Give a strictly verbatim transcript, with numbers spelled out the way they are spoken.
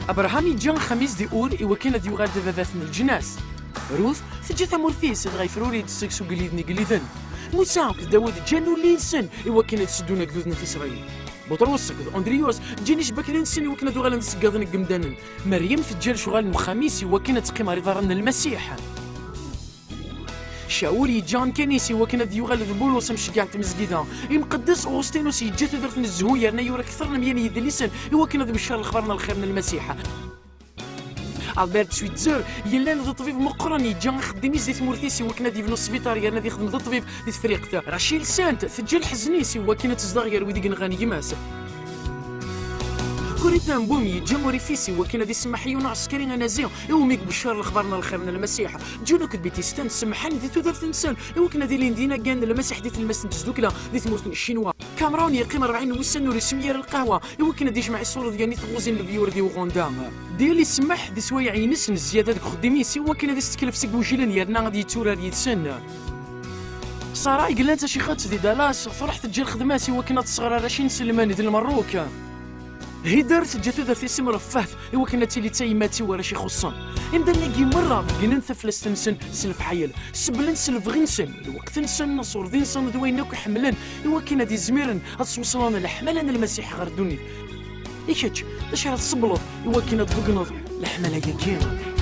Abṛaham yeǧǧa axxam-is di Ur i wakken ad yuɣal d ababat n leǧnas. Rut teǧǧa tamurt-is, dɣa yefruri-d seg-s ugellid n igelliden. Musa akked Dawed ǧǧan ulli-nsen i wakken ad seddun agdud n At Isṛayil. Buṭrus akked Andriyus ǧǧan icebbaken-nsen i wakken ad uɣalen d iṣeggaḍen n yemdanen. Meryem teǧǧa lecɣal n uxxam-is i wakken ad teqqim ɣer iḍarren n Lmasiḥ. Cawul yeǧǧa amkan-is i wakken ad yuɣal d Bulus amceggeɛ n tmezgida. Imqeddes Uɣustinus yeǧǧa tudert n zzhu yerna yura kter n mya n yidlisen i wakken ad ibeccer lexbar n lxir n Lmasiḥ. Albert Schweitzer yellan d ṭṭbib meqqren yeǧǧa axeddim-is di tmurt-is i wakken ad yebnu sbiṭar yerna ad yexdem d ṭṭbib di Tefriqt. Rachel Sand teǧǧa lḥezn-is i wakken ad tezdeɣ gar wid i yenɣan gma-s. Corrie ten Boom yeǧǧa urrif-is i wakken ad isemmeḥ i yiwen uɛeskri anazi iwumi ibeccer lexbar n lxir n Lmasiḥ. Juno akked Betty Stan semmḥen di tudert-nsen i wakken ad ilin d inagan n Lmasiḥ di tlemmast n tdukla di tmurt n Ccinwa. Cameron yeqqim rebɛin n wussan ur yeswi ara lqahwa i wakken ad yejmeɛ iṣurdiyen i tɣuzi n lebyur di Uganda. Dale isemmeḥ di sswayeɛ-ines n zzyada deg uxeddim-is i wakken ad isteklef seg wujilen yerna ad yetturar yid-sen. Sarah i yellan d tacixet di Dallas truḥ teǧǧa lxedma-s i wakken ad tesɣer arrac inselmen di Lmerruk. Hider teǧǧa tudert-is imreffeht i wakken ad tili d tayemmat i warrac ixuṣṣen. Imdanen-agi merra beggnen taflest-nsen s lefḥayel, sebblen s lebɣi-nsen, lweqt-nsen, aṣurdi-nsen d wayen akk ḥemmlen i wakken ad izmiren ad sweslen leḥmala n Lmasiḥ ɣer ddunit. I kečč, d acu ara tsebbleḍ i wakken ad tbeggneḍ leḥmala-agi?